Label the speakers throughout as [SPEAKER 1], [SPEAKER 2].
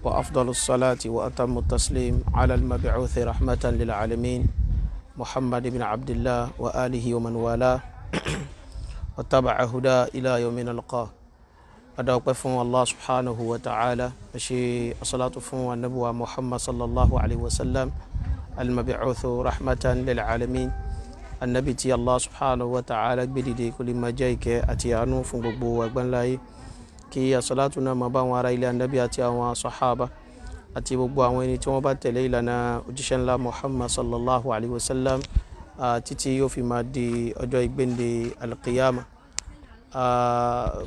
[SPEAKER 1] وأفضل الصلاة وأتم التسليم على المبعوث رحمة للعالمين محمد بن عبد الله وآله ومن والاه واتبع هداه إلى يوم نلقاه. Adáwọ̀pẹ́ fún Allah subhanahu wa ta'ala, ṣe asalatu fún anabuwa Muhammad sallallahu alaihi wasallam, almabi'uthu rahmatan lil alamin, annabi tí Allah subhanahu wa ta'ala gbé dìde kó lè máa jẹ́ ìkẹ́ àti àánú fún gbogbo àgbáńláyé. Kí asalatu náà máa bá àwọn ará ilé annabi àti àwọn sahaba àti gbogbo àwọn ẹni tí wọ́n bá tẹ̀lé ìlànà òjíṣẹ́ ńlá Muhammad sallallahu alaihi wasallam títí yóò fi máa di ọjọ́ ìgbéǹde alqiyama.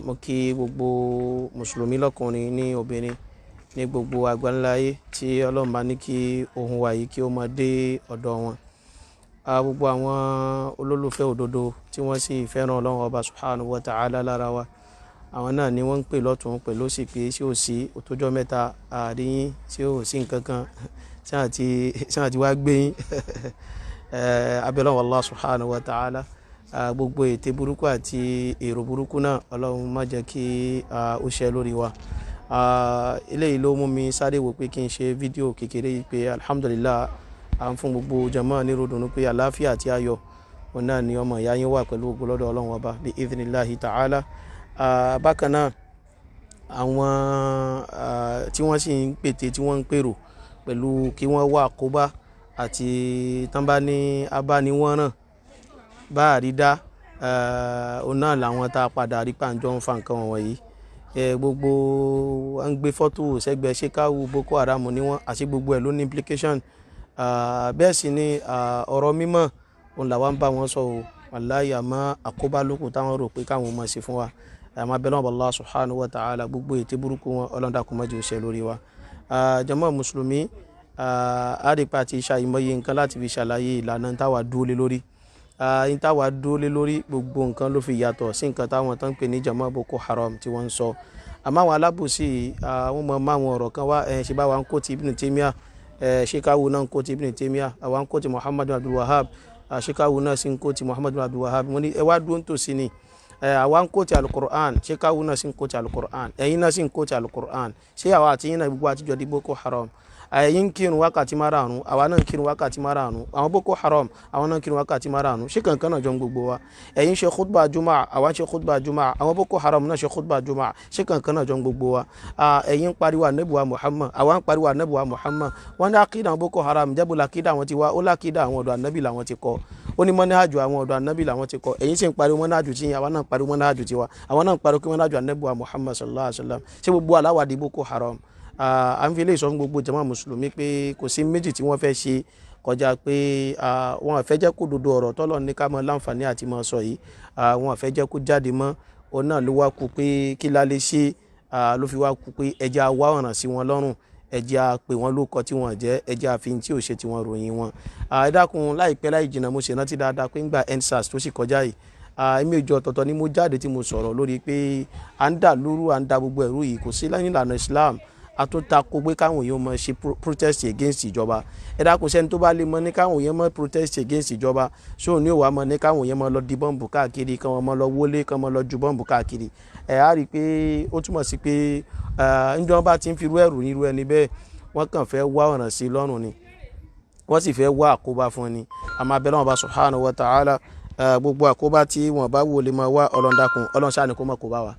[SPEAKER 1] Mo kí gbogbo mùsùlùmí lọ́kùnrin ní obìnrin ní gbogbo àgbáńláyé tí Ọlọ́run bá ní kí ohùn wa yìí kí ó máa dé ọ̀dọ̀ wọn. Gbogbo àwọn olólùfẹ́ òdodo tí wọ́n sì fẹ́ràn Ọlọ́run Ọba subhanahu wa ta'ala lára wa, àwọn náà ni wọ́n ń pè lọ́tún pẹ̀lú sì pé ṣé ò sí òtójọ́ mẹ́ta àríyìn, ṣé ò sí nǹkan kan ṣé àti wá gbé yín. Abẹ́lẹ́ Allah subhanahu wa ta'ala, gbogbo ète burúkú àti èrò burúkú náà, Ọlọ́run má jẹ́ kí ó ṣẹ lórí wa. Eléyìí ló mú mi sáré wò pé kí n ṣe fídíò kékeré yìí pé alhamdulillah, à ń fún gbogbo jama ní ròdùnú pé àlàáfíà àti ayọ̀ òun náà ni ọmọ ìyá yín wà pẹ̀lú ògo lọ́dọ̀ Ọlọ́run Ọba bí idhnillahi ta'ala. Bákan náà, àwọn tí wọ́n sì ń pète tí wọ́n ń pèrò pẹ̀lú kí wọ́n wá àkóbá àti tán bá ní abániwọ́nràn bá àrídá, òun náà làwọn tá a padà rí pàǹjọ́ ń fa nǹkan wọ̀nyí. Gbogbo à ń gbé fọ́tò sẹ́gbẹ̀ẹ́ ṣékáwù Boko Haram ni wọ́n, àti gbogbo ẹ̀ ló ní implication. Bẹ́ẹ̀ sì ni ọ̀rọ̀ mímọ́ òun làwa ń bá wọn sọ o, wàláyé, àmọ́ àkóbá lókù táwọn rò pé káwọn máa ṣe fún wa. Àmọ́ abẹ́lẹ́ wọn Allah subhanahu wa ta'ala, gbogbo ète burúkú wọn, Ọlọ́run dákun má jẹ́ ó ṣẹ lórí wa. Jàmá mùsùlùmí, àrípa àti ìṣàìmọye nǹkan láti fi ṣàlàyé ìlànà táwa dúró lé lórí. Ní táwa dúró lé lórí, gbogbo nǹkan ló fi yàtọ̀ sí nǹkan táwọn tó ń pè ní jàmá Boko Haram tí wọ́n ń sọ. Àmọ́ àwọn alábòsí, àwọn ọmọ máa wọn ọ̀rọ̀ kan wá, ṣe bá wa ń kó ti Ibn Taymiyyah, ṣékáwù náà ń kó ti Ibn Taymiyyah, àwa ń kó ti Muhammad Abdul Wahhab, ṣékáwù náà sì ń kó ti Muhammad Abdul Wahhab. Mo ní ẹ wá dúró nítòsí ni. Àwa ń kó ti Alukur'an, ṣékáwù náà sì ń kó ti Alukur'an, ẹ̀yin náà sì ń kó ti Alukur'an. Ṣé àwa àti yín náà gbogbo àtijọ́ di Boko Haram? Ẹ̀yin ń kírun wákàtí márààrún, àwa náà ń kírun wákàtí márààrún. Àwọn Boko Haram, àwọn náà ń kírun wákàtí márààrún. Ṣé kankan náà jọ ń gbogbo wa? Ẹ̀yin ṣe khutba juma, àwa ń ṣe khutba juma, àwọn Boko Haram náà ṣe khutba juma. Ṣé kankan náà jọ ń gbogbo wa? Ẹ̀yin ń pariwo ànábì wa Muhammad, àwa ń pariwo ànábì wa Muhammad. Wọ́n ní akídà àwọn Boko Haram jẹ́bù làkídà àwọn ti wá, ó lákídà àwọn ọ̀dọ̀ ànábì làwọn ti kọ́, ó ní mọ́nájú àwọn ọ̀dọ̀ ànábì làwọn ti kọ́. Ẹ̀yin sì ń pariwo mọ́nájú tí àwa náà ń pariwo mọ́nájú tiwa, àwọn náà ń pariwo kí mọ́nájú ànábì wa Muhammad sallallahu alaihi wa sallam. Ṣé gbogbo aláwàdí Boko Haram? À ń fi eléyìí sọ fún gbogbo jàmá mùsùlùmí pé kò sí méjì tí wọ́n fẹ́ ṣe kọjá pé wọn fẹ́ jẹ́ kó dodo ọ̀rọ̀ tọ́lọ̀ ní ká mọ láǹfààní àti mọ sọ yìí, wọn fẹ́ jẹ́ kó jáde mọ́. Òun náà ló wá kú pé kí la lè ṣe, ló fi wá kú pé ẹja wá ọ̀ràn sí wọn lọ́rùn, ẹja pè wọ́n lóko tí wọ́n jẹ́, ẹja fi tí ò ṣe tí wọ́n ròyìn wọn. Ẹ dákun, láìpẹ́ láì jìnnà, mo ṣèrántí dáadáa pé ńgbà EndSARS tó sì kọjá yìí, èmi ìjọ ọ̀tọ̀ọ̀tọ̀ ni mo jáde tí mo sọ̀rọ̀ lórí pé à ń dà lóru, à ń da gbogbo ẹ̀rú yìí, kò sí lẹ́yìn ìlànà Islam. A tún tako pé káwọn èèyàn máa ṣe protest against ìjọba. Ẹ dákun, sẹ́ni tó bá lè mọ ní káwọn èèyàn máa protest against ìjọba, ṣó ní òwà mọ ní káwọn èèyàn máa lọ di bọ́ǹbù káàkiri, kán wọn máa lọ wọlé, kán máa lọ ju bọ́ǹbù káàkiri? Ẹ á rí i pé ó túmọ̀ sí pé ǹjọ́ bá ti ń fi irú ẹ̀rù irú ẹni bẹ́ẹ̀, wọ́n kàn fẹ́ wá ọ̀ràn sí lọ́rùn ni, wọ́n sì fẹ́ wá àkóbá fún ni. Àmọ́ abẹ́lẹ́ wọn bá subhanahu wa ta'ala, gbogbo àkóbá tí wọ́n bá wò lè máa wá, Ọlọ́run dákun, Ọlọ́run ṣáà ní kó má kó bá wa,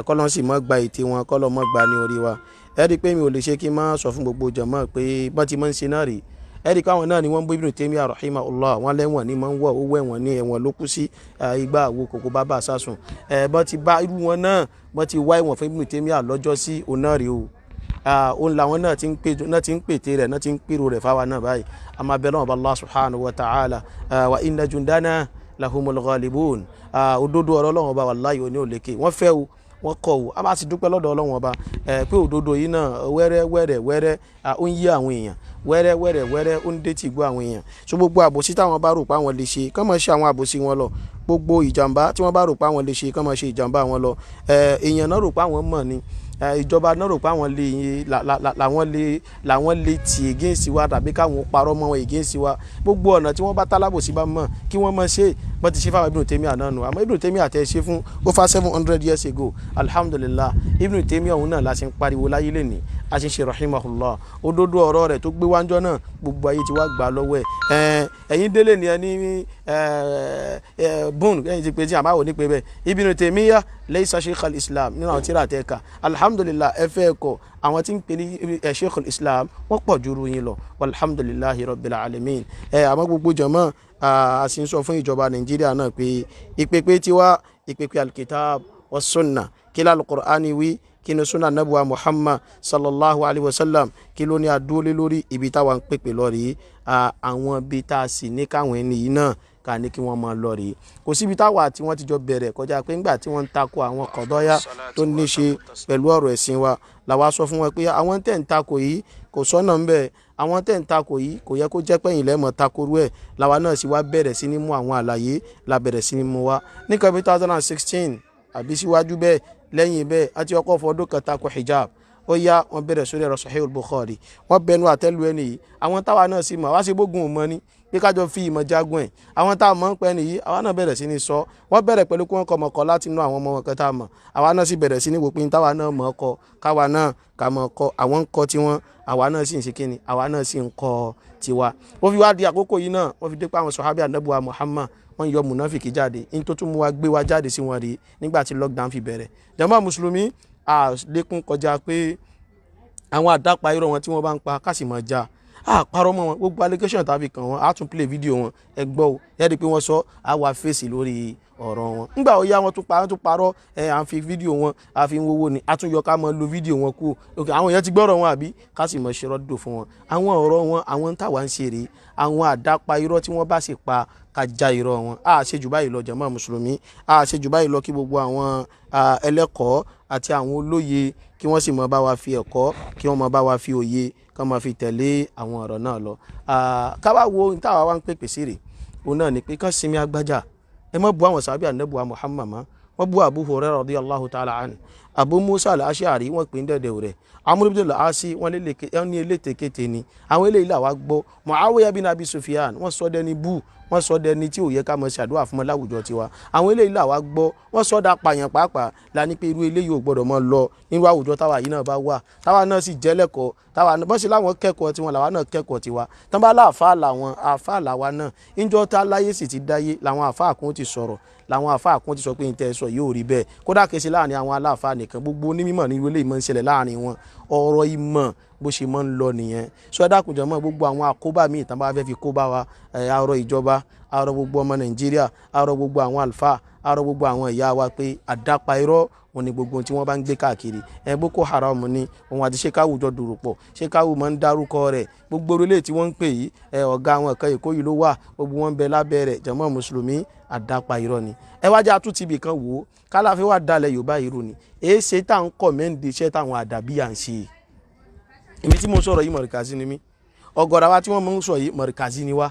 [SPEAKER 1] kọ́lọ́n sì mọ́ gba ète wọn, kọ́lọ́n mọ́ gba ní orí wa. Ẹ rí i pé mi ò lè ṣe kí n má sọ fún gbogbo jàmá pé bọ́n ti máa ń ṣe náà rèé. Ẹ rí i pé àwọn náà ni wọ́n ń bú Ibn Taymiyyah rahimahullah, wọ́n lẹ́wọ̀n ní máa ń wọ̀, owó ẹ̀wọ̀n ní ẹ̀wọ̀n ló kú sí, igbá àwo kòkó bá bá sásùn. Bọ́n ti bá irú wọn náà, bọ́n ti wá ẹ̀wọ̀n fún Ibn Taymiyyah lọ́jọ́ sí òun náà rèé o. Òun làwọn náà ti ń pè, náà ti ń pète rẹ̀, náà ti ń pèrò rẹ̀ fáwa náà báyìí. Àmọ́ abẹ́lẹ́ wọn bá Allah subhanahu wa ta'ala, wa inna jundana lahumul ghalibun. Òdodo ọ̀rọ̀ Ọlọ́run Ọba, wallahi, òní òlékè. Wọ́n fẹ́ o, wọ́n kọ̀ o, a máa sì dúpẹ́ lọ́dọ̀ Ọlọ́run Ọba pé òdodo yìí náà, wẹ́rẹ́ wẹ́rẹ́ wẹ́rẹ́, ó ń yé àwọn èèyàn, wẹ́rẹ́ wẹ́rẹ́ wẹ́rẹ́, ó ń dé tì gbọ́ àwọn èèyàn. So gbogbo àbòsí táwọn bá rò pé àwọn lè ṣe, kán máa ṣe àwọn àbòsí wọn lọ. Gbogbo ìjàmbá tí wọ́n bá rò pé àwọn lè ṣe, kán máa ṣe ìjàmbá wọn lọ. Èèyàn náà rò pé àwọn mọ̀ ni, ìjọba náà rò pé àwọn lè làwọn lè tì against wa, tàbí káwọn parọ́ mọ́ wọn against wa. Gbogbo ọ̀nà tí wọ́n bá tálábòsí bá mọ̀ kí wọ́n mọ̀ ṣe, bọ́n ti ṣe fáwọn Ibn Taymiyyah náà nù. Àmọ́ Ibn Taymiyyah tẹ́ ṣe fún over 700 years ago, alhamdulillah, Ibn Taymiyyah òun náà la ṣe ń pariwo láyé lẹ́nìí. A sì ń ṣe rahimahullah. Òdodo ọ̀rọ̀ rẹ̀ tó gbé wájọ́ náà, gbogbo ayé ti wá gbà lọ́wọ́ ẹ̀. Ẹ̀yin délé ni ẹ ní bùn ẹ̀yin ti pé tí àbáwò ní pé bẹ́ẹ̀ Ibn Taymiyyah laysa sheikh al-islam nínú àwọn tíra tẹ́ka. Alhamdulillah, ẹ fẹ́ kọ àwọn tí ń pè ní sheikh al-islam wọ́n pọ̀ jù yín lọ, walhamdulillahi rabbil alamin. Àmọ́ gbogbo jàmá, a sì ń sọ fún ìjọba Nàìjíríà náà pé ìpèpè tiwa, ìpèpè alkitab wa sunna, kí ló alukur'ani wí, kí ni sunna nabuwa Muhammad sallallahu alayhi wa sallam, kí ló ní adúlé lórí ibi táwa ń pèpè lọ rí. Àwọn ibi tá a sì ní káwọn ẹni yìí náà ká ní kí wọ́n máa lọ rí, kò síbi táwa tí wọ́n ti jọ bẹ̀rẹ̀ kọjá pé ńgbà tí wọ́n ń takò àwọn kọ̀dọ́yà tó ní ṣe pẹ̀lú ọ̀rọ̀ ẹ̀sìn wa, làwa sọ fún wọn pé àwọn tẹ̀ ń takò yìí kò sọ́nà ń bẹ̀, àwọn tẹ̀ ń takò yìí kò yẹ kó jẹ́ pẹ́yìn lẹ́mọ̀ takorú ẹ̀. Làwa náà sì wá bẹ̀rẹ̀ sí ní mú àwọn àlàyé, la bẹ̀rẹ̀ sí ní mú wa nìkan bí 2016 àbí síwájú bẹ́ẹ̀, lẹ́yìn bẹ́ẹ̀ àti ọkọ̀ fọdún kan takò hijab. Ó yá, wọ́n bẹ̀rẹ̀ sórí ẹ̀rọ Sahih al-Bukhari, wọ́n bẹnu àtẹ́lu ẹni yìí. Àwọn táwa náà sì mọ̀ wá sí gbógun ò mọ́ ni pé kájọ fi ìmọ̀ jagun ẹ̀. Àwọn tá a mọ̀ ń pẹ́ nìyí, àwa náà bẹ̀rẹ̀ sí ní sọ. Wọ́n bẹ̀rẹ̀ pẹ̀lú kí wọ́n kọ́ ọmọ kọ láti inú àwọn ọmọ wọn kan tá a mọ̀. Àwa náà sì bẹ̀rẹ̀ sí ní wò pé táwa náà mọ̀ ọ́ kọ, káwa náà ká mọ̀ kọ. Àwọn ń kọ tiwọn, àwa náà sì ń ṣe kíni, àwa náà sì ń kọ tiwa. Wọ́n fi wá di àkókò yìí náà, wọ́n fi dé pé àwọn sọ̀hábì ànábùwà Muhammad, wọ́n yọ mùnáfìkì jáde ní tó tún mú wa gbé wa jáde sí wọn rí nígbà tí lockdown fi bẹ̀rẹ̀. Jàmá mùsùlùmí, a lékún kọjá pé àwọn àdápa irọ́ wọn tí wọ́n bá ń pa ká sì máa já a parọ́ mọ́ wọn. Gbogbo allegation tàbí kàn wọ́n, á tún play video wọn, ẹ gbọ́ o, ẹ rí i pé wọ́n sọ, á wá fèsì lórí ọ̀rọ̀ wọn. Ńgbà ó yá, wọ́n tún pa, wọ́n tún parọ́ ẹ, à ń fi fídíò wọn, à fi ń wowó ni. A tún yọ ká mọ lo fídíò wọn kú. Ok, àwọn èèyàn ti gbọ́rọ̀ wọn àbí ká sì mọ̀ ṣe rọ́dò fún wọn àwọn ọ̀rọ̀ wọn. Àwọn táwa ń ṣe rèé, àwọn àdápa irọ́ tí wọ́n bá sì pa, ká já irọ́ wọn. A ṣe jù báyìí lọ, jàmá mùsùlùmí, a ṣe jù báyìí lọ. Kí gbogbo àwọn ẹlẹ́kọ̀ọ́ àti àwọn olóye kí wọ́n sì mọ bá wa fi ẹ̀kọ́, kí wọ́n mọ bá wa fi òye, kí wọ́n máa fi tẹ̀lé àwọn ọ̀rọ̀ náà lọ. Ká wá wo ohun táwa wá ń pèpè sí rè, òun náà ni pé kán sinmi agbájá. Ẹ má bu àwọn sàbí ànábùwà Muhammad mọ́. Wọ́n bu Abu Hurairah radiyallahu ta'ala anhu, Abu Musa al-Ash'ari, wọ́n pè ń dẹ̀dẹ̀ rẹ̀, Amr ibn al-Asi, wọ́n ní elétekéte ni. Àwọn eléyìí làwa gbọ́. Muawiya bin Abi Sufyan, wọ́n sọ dẹni bú, wọ́n sọ dẹni tí ò yẹ ká mọ̀ ṣàdúrà fún wọn láwùjọ tiwa. Àwọn eléyìí làwa gbọ́, wọ́n sọ dà pààyàn pàápàá la ní pé irú eléyìí ò gbọ́dọ̀ mọ́ lọ nírú àwùjọ táwa yìí náà bá wà, táwa náà sì jẹ́ lẹ́kọ̀ọ́, táwa bọ́n sì láwọn kẹ́kọ̀ọ́ tiwọn, làwa náà kẹ́kọ̀ọ́ tiwa. Tán bá láàfáà làwọn, àfáà làwa náà. Níjọ́ tá láyé sì ti dáyé làwọn àfáà kún ti sọ̀rọ̀, làwọn àfáà kún ti sọ pé n tẹ́ sọ yóò rí bẹ́ẹ̀. Kódà kìí ṣe láàrin àwọn aláàfáà nìkan, gbogbo onímọ̀ ní irú eléyìí máa ń ṣẹlẹ̀ láàrin wọn. Ọ̀rọ̀ ìmọ̀ bó ṣe máa ń lọ nìyẹn. Sọ ẹ dákun jọmọ, gbogbo àwọn àkóbá míì tán bá fẹ́ fi kóbá wa, àrọ ìjọba, àrọ gbogbo ọmọ Nàìjíríà, àrọ gbogbo àwọn àlùfáà, àrọ gbogbo àwọn ìyá wa pé àdápa irọ́ òun ni gbogbo tí wọ́n bá ń gbé káàkiri. Boko Haram ni òun àti ṣékáwù jọ dòrò pọ̀, ṣékáwù máa ń dárúkọ rẹ̀. Gbogbo orílẹ̀ tí wọ́n ń pè yìí, ọ̀gá àwọn kan Èkó yìí ló wà, gbogbo wọn ń bẹ lábẹ́ rẹ̀. Jàmá mùsùlùmí, àdápa irọ́ ni. Ẹ wá jẹ́ àtúntì ibì kan wò ó, kálàfin wà dalẹ̀ Yorùbá irú ni èé ṣe tá à ń kọ̀mẹ́ǹdì iṣẹ́ táwọn àdàbíyà ń ṣe. Èmi tí mo sọ̀rọ̀ yìí, mọ̀rìkàzí ni mí. Ọ̀gọ̀rọ̀ àwa tí wọ́n mọ̀ ń sọ yìí, mọ̀rìkàzí ni wá.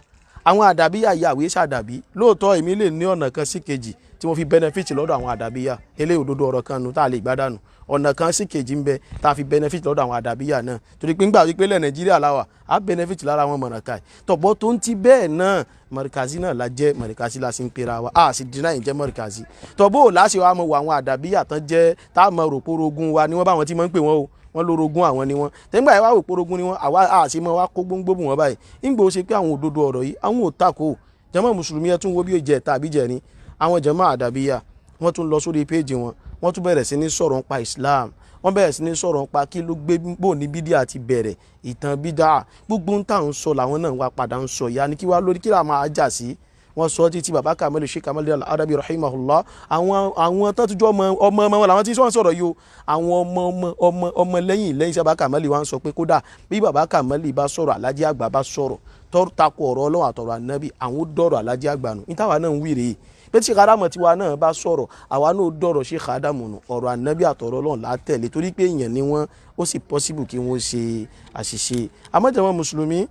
[SPEAKER 1] Àwọn àdàbíyà yà wí sàdàbí lóòótọ́. Èmi lè ní ọ̀nà kan sí kejì tí mo fi benefit lọ́dọ̀ àwọn àdàbíyà. Eléyìí òdodo ọ̀rọ̀ kan nu tá a lè gbádànù. Ọ̀nà kan sí kejì ń bẹ tá a fi benefit lọ́dọ̀ àwọn àdàbíyà náà, torí pé ńgbà wípé lẹ̀ Nàìjíríà la wà, á benefit lára àwọn mọ̀nàkà tọ̀bọ̀ tó ń ti bẹ́ẹ̀ náà. Mọ̀rìkàzí náà la jẹ́, mọ̀rìkàzí la sì ń pera wa, a sì deny jẹ́ mọ̀rìkàzí. Tọ̀bọ̀ ò láṣẹ wa mọ̀ wọ àwọn àdàbíyà tán jẹ́ tá a mọ̀ rò porogun wa ni wọ́n bá wọn tí mọ̀ ń pè wọ́n o, wọ́n lórogún àwọn ni wọ́n tẹ́gbà yẹn wá wò porogún ni wọ́n. Àwa àti mọ́ wa kó gbóngbó bù wọ́n báyìí ńgbò ṣe pé àwọn òdodo ọ̀rọ̀ yìí àwọn ò takò. Jàmá mùsùlùmí, ẹ tún wo bí ó jẹ tàbí jẹ ni àwọn jàmá àdàbíyà, wọ́n tún lọ sórí péèjì wọn, wọ́n tún bẹ̀rẹ̀ sí ní sọ̀rọ̀ nípa Islam, wọ́n bẹ̀rẹ̀ sí ní sọ̀rọ̀ nípa kí ló gbé bò ní bídíà ti bẹ̀rẹ̀, ìtàn bídíà, gbogbo ń tà ń sọ làwọn náà wá padà ń sọ. Ìyá ni kí wá lórí kí làwọn máa jà sí. Wọ́n sọ títí baba Kamalu, Sheikh Kamalu Al-Arabi rahimahullah, àwọn tó tún jọ ọmọ ọmọ ọmọ wọn làwọn tí wọ́n sọ̀rọ̀ yìí o. Àwọn ọmọ ọmọ ọmọ ọmọ lẹ́yìn lẹ́yìn sí baba Kamalu wa ń sọ pé kódà bí baba Kamalu bá sọ̀rọ̀, Alhaji àgbà bá sọ̀rọ̀ tó takò ọ̀rọ̀ Ọlọ́run àtọ̀rọ̀ Ànábì, àwọn dọ̀rọ̀ Alhaji àgbà nù. Nítawà náà ń wí rèé pé tí Sheikh Adamu tiwa náà bá sọ̀rọ̀, àwa náà dọ̀rọ̀ Sheikh Adamu nù. Ọ̀rọ̀ Ànábì àtọ̀rọ̀ Ọlọ́run látẹ̀lé, torí pé èèyàn ni wọ́n, ó sì possible kí wọ́n ṣe àṣìṣe. Àmọ́ jàmá mùsùlùmí,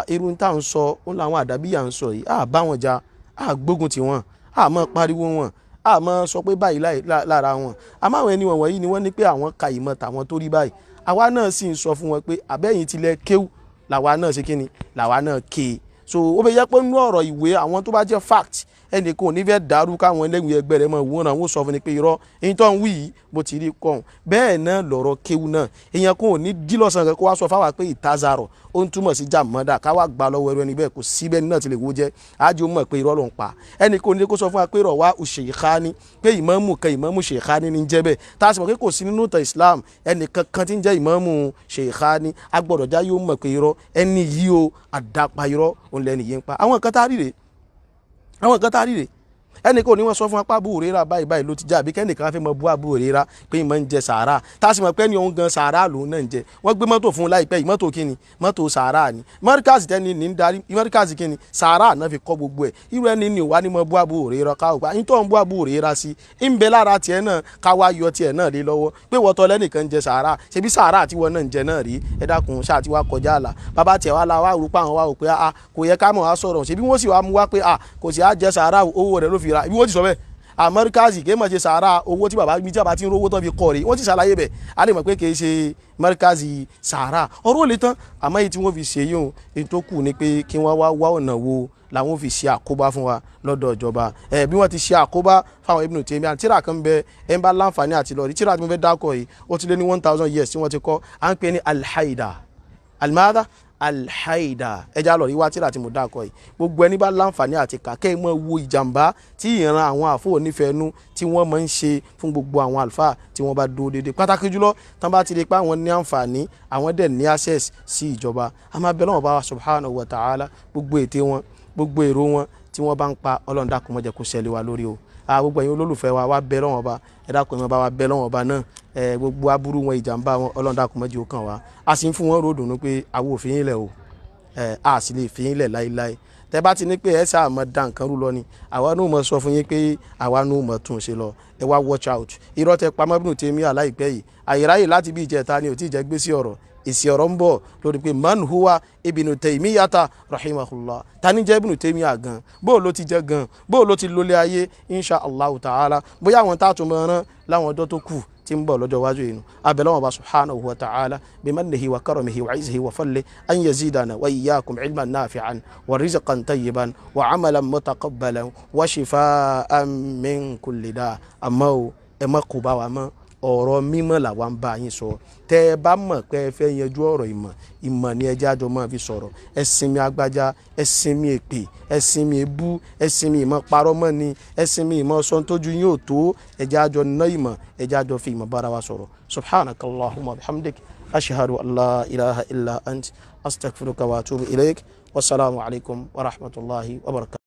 [SPEAKER 1] irun tá à ń sọ ó làwọn àdàbíyà ń sọ yìí. À bá wọn jà, à gbógun ti wọn, à mọ pariwo wọn, à mọ sọ pé báyìí lára wọn. Àmọ́ àwọn ẹni wọ̀nyí ni wọ́n ní pé àwọn ka ìmọ̀ tàwọn tó rí báyìí. Àwa náà sì ń sọ fún wọn pé àbẹ́yìn tilẹ̀ kéwù làwa náà ṣe kíni, làwa náà ké. So ó bẹ yẹ pé nínú ọ̀rọ̀ ìwé àwọn tó bá jẹ́ fact Ẹnì kan ò ní fẹ́ dàrú káwọn ẹlẹ́gbẹ̀ẹ́ ẹgbẹ́ rẹ̀ mọ̀ wọ́n náà wọ́n sọ fún ni pé irọ́ èyí tó ń wí yìí bó ti rí kọ́hún. Bẹ́ẹ̀ náà lọ̀rọ̀ kéwú náà, èèyàn kan ò ní dí lọ́sàn-án kan kó wá sọ fáwa pé ìtazarọ̀ ó ń túmọ̀ sí jàmọ́dà, káwá gbà lọ́wọ́ ẹrú ẹni bẹ́ẹ̀, kò síbẹ̀ ní náà ti lè wó jẹ́ ájú mọ̀ pé irọ́ ló ń pa. Ẹnì kan ò ní kó sọ fún wa pé rọ̀ wá òṣèkhání, pé ìmáàmù kan ìmáàmù ṣèkhání ní jẹ́ bẹ́ẹ̀, tá a sì mọ̀ pé kò sí nínú ìtàn Islam ẹnì kankan tí ń jẹ́ ìmáàmù ṣèkhání. Agbọ́dọ̀ já yóò mọ̀ pé irọ́ ẹni yìí o, àdàpà irọ́ òun lẹ́ni yìí ń pa. Àwọn nǹkan tá a rí rèé, àwọn nǹkan tá a rí rèé. Ẹnì kan ò ní wọ́n sọ fún apá Abu Huraira báyìí báyìí ló ti já, àbí kẹ́nìkan fẹ́ mọ bú Abu Huraira pé ìmọ̀ ń jẹ sàárà, tá a sì mọ̀ pé ẹni òun gan sàárà lòun náà ń jẹ. Wọ́n gbé mọ́tò fún un láìpẹ́ yìí, mọ́tò kíni? Mọ́tò sàárà ni. Mọ́ríkàsì tẹ́ni ní ń darí mọ́ríkàsì kíni? Sàárà náà fi kọ́ gbogbo ẹ̀. Irú ẹni ni wà ní mọ bú Abu Huraira káwọ́ pa nítorí ń bú Abu Huraira sí ń bẹ lára tiẹ̀ náà, káwá yọ tiẹ̀ náà lé lọ́wọ́ pé wọ́tọ́ lẹ́nìkan ń jẹ sàárà, ṣebí sàárà tí wọ́n náà ń jẹ náà rí. Ẹ dákun, ṣáà tí wàá kọjá àlà bàbá tiẹ̀ wá la wá rúpa àwọn wá wò pé a kò yẹ ká mọ̀ wá sọ̀rọ̀, ṣebí wọ́n sì wá mú wá pé a kò sì á jẹ sàárà, owó rẹ̀ ló fi ra, ibi wọ́n ti sọ bẹ́ẹ̀. Amẹ́ríkàsì kì í mọ̀ ṣe sàárà, owó tí bàbá mi tí bàbá ti ń rówó tán fi kọ́ rè, wọ́n ti ṣàlàyé bẹ̀, a lè mọ̀ pé kì í ṣe mẹ́ríkàsì sàárà. Ọ̀rọ̀ ò lè tán, àmọ́ èyí tí wọ́n fi ṣe yóò, èyí tó kù ni pé kí wọ́n wá wá ọ̀nà wo làwọn fi ṣe àkóbá fún wa lọ́dọ̀ ìjọba. Ẹ bí wọ́n ti ṣe àkóbá fáwọn Ibn Taymiyyah, tíra kan bẹ ẹ ń bá láǹfààní àti lọ rí tíra tí mo fẹ́ dákọ̀ yìí, ó ti lé ní 1000 years tí wọ́n ti kọ́, à ń pè ní Al-Haida Al-Mada Al-Haida. Ẹja lọ rí wá tíra tí mo dákọ̀ yìí, gbogbo ẹni bá láǹfààní àti kàkẹ́ mọ́ wo ìjàmbá tí ìran àwọn àfọ onífẹ̀ẹ́nu tí wọ́n máa ń ṣe fún gbogbo àwọn àlùfáà tí wọ́n bá dúró déédéé, pàtàkì jùlọ tán bá ti rí pé àwọn ní àǹfààní, àwọn dẹ̀ ní access sí ìjọba. A máa bẹ lọ́wọ́ bá wa subhanahu wa ta'ala, gbogbo ète wọn, gbogbo èrò wọn tí wọ́n bá ń pa, Ọlọ́run dákun má jẹ́ kó ṣẹlẹ̀ wa lórí o. Gbogbo ẹ̀yin olólùfẹ́ wa wá bẹ lọ́wọ́ ọba, ẹ dákun ẹ bá wa bẹ lọ́wọ́ ọba náà, gbogbo aburú wọn, ìjàmbá wọn, Ọlọ́run dákun má jẹ́ ó kàn wá. A sì ń fún wọn ròdùnú pé àwọn ò fi yín lẹ̀ o, a sì lè fi yín lẹ̀ láéláé. Tẹ bá ti ní pé ẹ sáà mọ da nǹkan rú lọ ni, àwa náà mọ sọ fún yín pé àwa náà mọ tún ṣe lọ. Ẹ wá watch out, irọ́ tẹ pamọ́ Ibn Taymiyyah láìpẹ́ yìí, àyíráyè láti bí ìjẹta ni ò tí ì jẹ́ gbé sí ọ̀rọ̀, èsì ọ̀rọ̀ ń bọ̀ lórí pé man huwa Ibn Taymiyyata rahimahullah, ta ni jẹ́ Ibn Taymiyyah gan, bó ló ti jẹ́ gan, bó ló ti lólé ayé, insha allah ta'ala, bóyá àwọn tá a tún mọ̀ rán láwọn ọjọ́ tó kù tí ń bọ̀ lọ́jọ́ iwájú yìí. Abẹ́lẹ́ wọn bá subhanahu wa ta'ala bimannihi wa karamihi wa izzihi wa fadlihi an yazidana wa iyyakum ilman nafi'an wa rizqan tayyiban wa amalan mutaqabbalan wa shifaan min kulli da. Àmọ́ o, ẹ má kó bá wa mọ́, ọ̀rọ̀ mímọ́ làwa ń bá yín sọ. Tẹ́ ẹ bá mọ̀ pé ẹ fẹ́ yanjú ọ̀rọ̀ ìmọ̀, ìmọ̀ ni ẹjẹ́ àjọ máa fi sọ̀rọ̀. Ẹ sinmi agbájá, ẹ sinmi èpè, ẹ sinmi ebú, ẹ sinmi ìmọ̀ parọ́ mọ́ ni, ẹ sinmi ìmọ̀ sọ tójú yín ò tó. Ẹjẹ́ àjọ ná ìmọ̀, ẹjẹ́ àjọ fi ìmọ̀ bára wa sọ̀rọ̀. Subhanakallahumma bihamdik, ashhadu an la ilaha illa ant, astaghfiruka wa atubu ilaik. Wasalaamu alaykum wa rahmatulahi wa barakatuh.